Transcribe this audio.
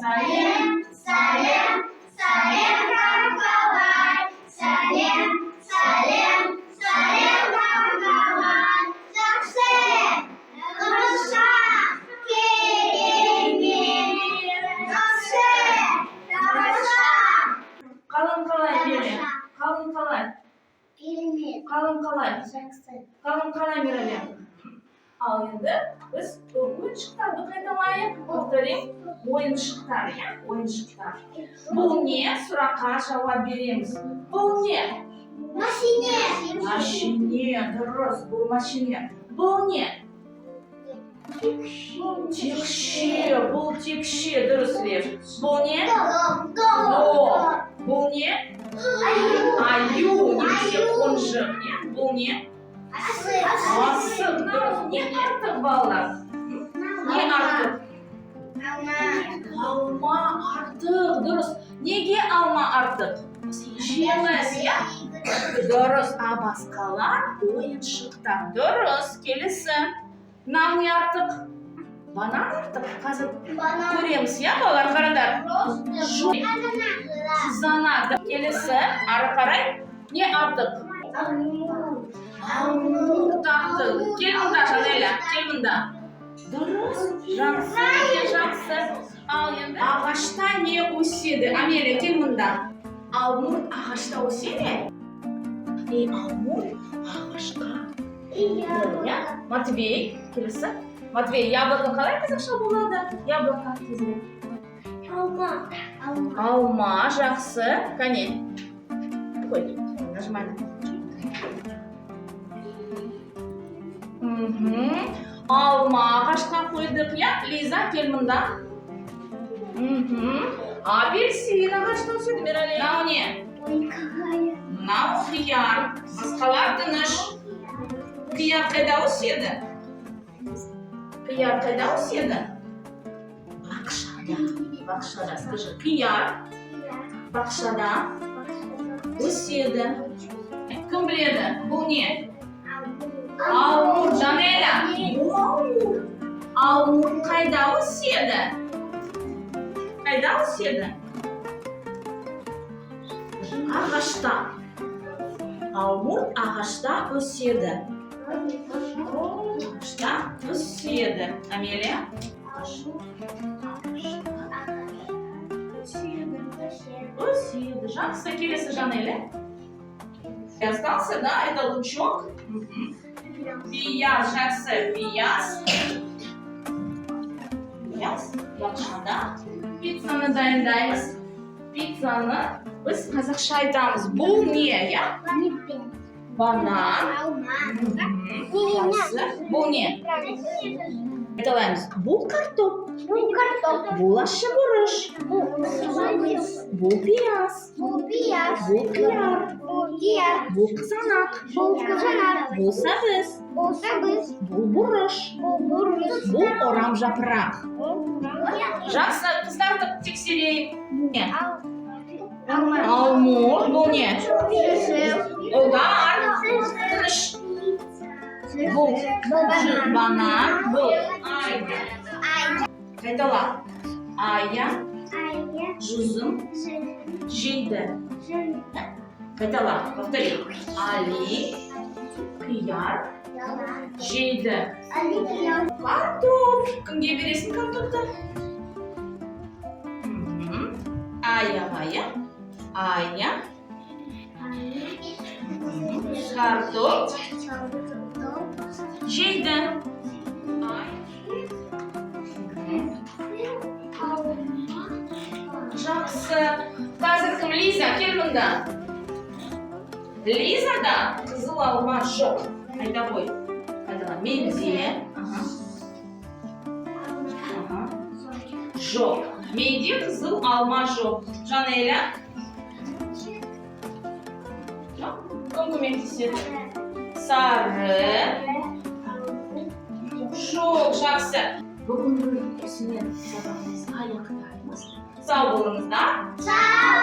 Сәлем, Сәлем, сәлем, қарғалар. Сәлем, сәлем, сәлем, қарғалар. Жақсы, тамаша, керемет. Жақсы, тамаша. Қалың қалай, Мире? Қалың қалай? Керемет. Қалың қалай? Жақсы. Қалың қалай, Миралия? Ал енді біз ойыншықтарды қайталайық. Повторим. Ойыншықтар, иә? Ойыншықтар. Бұл не? Сұраққа жауап береміз. Бұл не? Машине. Машине, дұрыс, бұл машине. Бұл не? Текше, бұл текше, дұрыс, Лев. Бұл не? Доп. Доп. Бұл не? Аю, немесе қонжық, иә? Бұл не? Асық. Асық, дұрыс. Не артық, балалар? Не артық? Алма. Алма артық, дұрыс. Неге алма артық? Жеміс, иә? Дұрыс. А басқалар ойыншықтар. Дұрыс, келесі. Мынау не артық? Банан артық. Қазір Банан. көреміз, иә, балалар, қараңдар. Жоқ. Қызанақ. Келесі, ары қарай. Не артық? Алмұрт артық. Кел мында, Жанеля, кел мында. Дұрыс, жақсы, өте жақсы. Ал енді ағашта не өседі? Амелия, кел мында. Алмұрт ағашта өсе ме? И алмұрт ағашқа. Иә? Матвей, келесі. Матвей, яблоко қалай қазақша болады? Яблоко тезірек. Алма. Алма. Алма, жақсы. Кәне. Қой, нажимай на. Мхм. Алма ағашқа қойдық, иә? Лиза, кел мында. Мхм. Апельсин ағашта өседі, Мерали. Мынау не? Ой, какая. Мынау қияр. Басқалар тыныш. Қияр қайда өседі? Қияр қайда өседі? Бақшада. Бақшада. Скажи, қияр бақшада өседі. Кім біледі? Бұл не? Алмұрт, Жанеля. Бұл алмұрт. Алмұрт қайда өседі? Қайда өседі? Ағашта. Алмұрт ағашта өседі. Ағашта өседі. Амелия? Өседі. Өседі. Жақсы. Келесі, Жанеля. Остался, да? Это лучок. Мгм. Пияз, жақсы. Пияз. Пияз. Бақшада. Пиццаны дайындаймыз. Пиццаны біз қазақша айтамыз. Бұл не, иә? Банан. Алма. Мгм. Жақсы. Бұл не? Айталаймыз. Бұл картоп. Бұл картоп. Бұл ащы бұрыш. Бұл Бұл пияз. Бұл пияз. Бұл қияр. Бұл қияр. Бұл қызанақ. Бұл қызанақ. Бұл сәбіз. Бұл сәбіз. Бұл бұрыш. Бұл бұрыш. Бұл орам жапырақ. Жақсы, қыздарды тексерейік. Не? Алма. Алмұрт. Бұл не? Ұлдар. Тыныш. Бұл банан. Бұл ая. Қайтала. Ая жүзім жейді. Қайтала. Повтори. Али қияр жейді. Картоп. Кімге бересің картопты? Мгм. Аяға, иә? Ая. Картоп жейді. Ай. Мгм. Жақсы. Қазір кім? Лиза, кел мында. Лизада қызыл алма жоқ. Айта ғой. Қайтала. Менде. Аха. Аха. Жоқ. Менде қызыл алма жоқ. Жанеля? Жоқ. Кім көмектеседі? Сары. Жоқ, жақсы. Бүгінгі осымен сабағымызды аяқтаймыз. Сау болыңыздар. Сау.